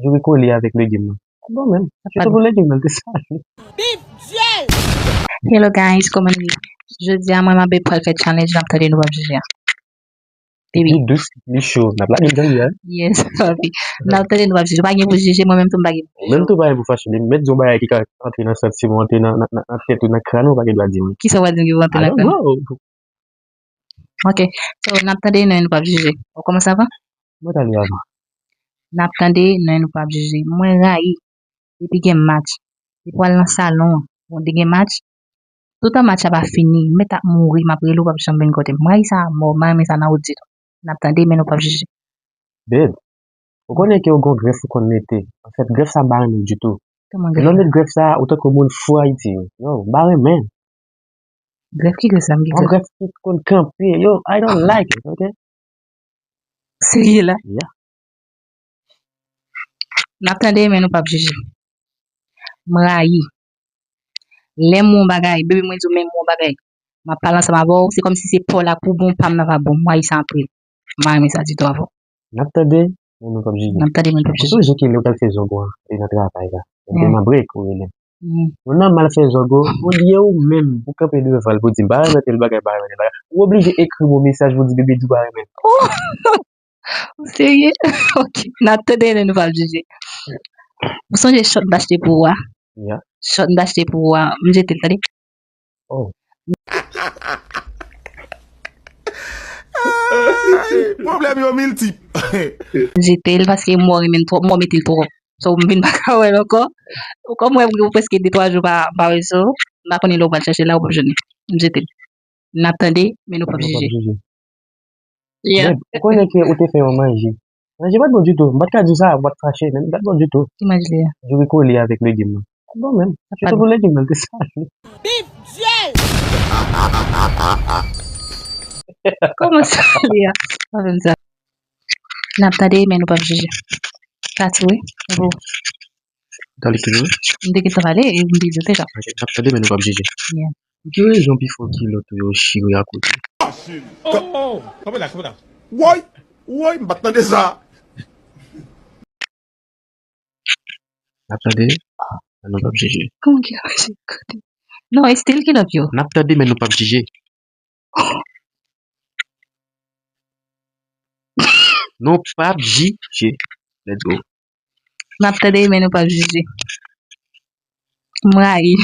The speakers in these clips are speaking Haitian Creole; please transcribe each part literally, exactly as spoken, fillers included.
Joure kole avèk legim nan. Bon menm, sa fè tout legim nan te sale. Hello guys, kòman nou ye? Jodi a mwen m ap pral fè challenge n ap tande nou p ap jije a. Li dous, li cho, n ap lage l dèyè. Yes, papi. N ap tande nou p ap jije. Pa gen pou jije, mwen menm tou m pa gen pou jije. Ou menm tou pa gen pou fache. Li mèt di yon bagay ki ka antre nan santiman, antre nan, nan, nan, nan tèt ou, nan kràn ou, pa gen dwa di m. Kisa w pral di m ki pou antre nan kràn? I don't know. Ok. So, n ap tande nou e nou p ap jije. Ou kòmanse avan? Mwen t ale avan. N ap tande nou e nou p ap jije. Mwen rayi. Depi gen match. Depi w al nan salon an, bon, depi gen match, toutan match la pa fini, m mèt ap mouri, m ap rele w, w p ap janm vin kote m. M rayi sa a mò, m pa renmen sa nan wout ditou. N ap tande, men nou p ap jije. Babe, ou konnen ke ou gon grèf ou konn mete. Anfèt, grèf sa a m pa renmen l ditou. Kòman grèf? Lè w met grèf sa a, ou tankou moun fou Ayiti yo. Yo, m pa renmen. Grèf ki grèf sa m gen? Yon grèf ki konn kanpe. Yo, I don't like it, ok? Serye la? Yeah. N ap tande, men nou p ap jije. M rayi. Lè m wè yon bagay, baby mwen di w men m wè yon bagay. M ap pale ansanm avè w, se kòmsi se pa w la pou bon, pa m nan pa bon. M rayi sa anpil. M pa renmen sa ditou avè w. N ap tande, men nou p ap jije. N ap tande, men nou p ap jije. Ou sonje ke lè w t al fè zògo a, te nan travay la. Lè m te nan break, ou rele m. Moun nan m al fè zògo, ou bliye ou menm, ou kanpe devan l pou di m pa renmen tèl bagay, pa renmen tèl bagay. Ou oblije ekri m yon mesaj pou di bebe di w pa renmen l. Ou serye? Ok. N ap tande, men nou p ap jije. Ou sonje short m t achte pou ou a? Yeah. Short m t achte pou ou a, m jete l, tande. Oh. Pwoblèm yo miltip. M jete l paske m wè w renmen l twòp, m wè w mete l twòp. So, m vin pa ka wè l ankò. Ou kòm wè m gen prèske de twa jou pa, pa wè so, m pa konnen lè w pral chèche l la, ou p ap jwenn li. M jete l. N ap tande, men nou p ap jije. Yeah. Babe, ou konnen ke ou te fè yon manje. Manje pa t bon ditou. M pa t ka di w sa, ou pa t fache, men li pa t bon ditou. Ki manje li ye? Joure kole avèk legim nan. Pa t bon menm. Sa fè tout legim nan te sale. Bib Dye! Kòman sa li ye? Pa fè m sa. N ap tande, men nou p ap jije. Kati, wi. Evo. Tande ki nou? M te gentan pale, e m te di w deja. N ap tande, men nou p ap jije. Yeah. Pou ki rezon pifò kilòt ou yo chire akote? Oh, oh, oh. Kanpe la, kanpe la. Woy! Woy, m pa t tande sa. N ap tande, men nou p ap jije. Kòman ki ap jije? Non, e stil kilòt yo. N ap tande, men nou p ap jije. Nou p ap jije. Let's go. N ap tande, men nou p ap jije. M rayi.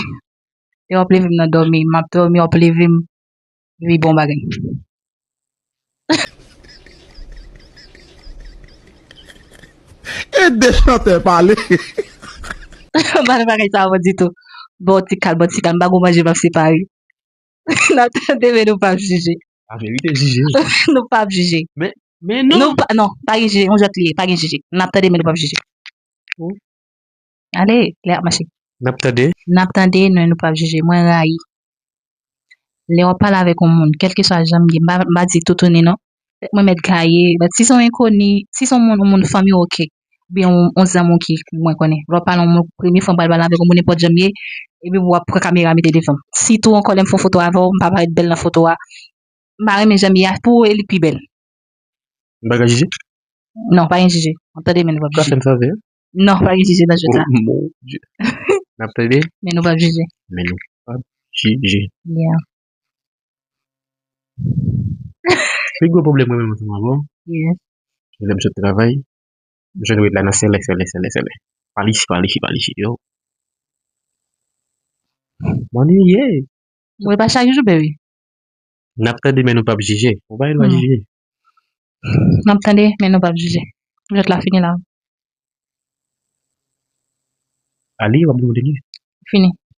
Lè w ap leve m nan dòmi, m ap dòmi, w ap leve m. Epi bon bagay. E de chantè pale. M pa nan bagay sa avan ditou. Bon ti kal, bon ti kal, m pa gon manje m ap separe. N ap tande, men nou p ap jije. A verite jije. Nou p ap jije. Men, men non. Nou pa, non, pa gen jije, yon jwèt li ye, pa gen jije. N ap tande, men nou p ap jije. Ale, lè ap mache. N ap tande. N ap tande, men nou p ap jije. Mwen rayi. Lè w ap pale avèk yon moun, kèlkeswa jan m ye, m pa, m pa di toutouni non. Mwen mèt gaye, but si se yon enkoni, si se yon moun, yon moun fanmi w, oke. Oubyen yon, yon zanmi w ki mwen konnen. Lè w ap pale yon moun, premye fwa m pral pale avèk yon moun, nenpòt jan m ye, epi w ap pran kamera mete devan m. Sitou ankò lè m fè yon foto avè w, m pa parèt bèl nan foto a. M pa renmen jan m ye a, pou ou e li k pi bèl. M pa ka jije? Non, pa gen jije. N ap tande, men nou p ap jije. Ou ka fè m favè? Non, pa gen jije nan jwèt la. Oh mon Dieu. N ap tande? Men nou p ap jije. Men nou p ap jije. Yeah. Pi gwo pwoblèm mwen menm ansanm avè w. Yeah. Lè m sot travay, m jwenn w ret la nan sèlè, sèlè, sèlè, sèlè. Pale isit, pale isit, pale isit, yo. M annuiye. Mwen pa chak jou, baby. N ap tande, men nou p ap jije. Ou pa gen dwa jije. N ap tande, men nou p ap jije. Jwèt la fini la. Ale, w ap gen w denye. Fini.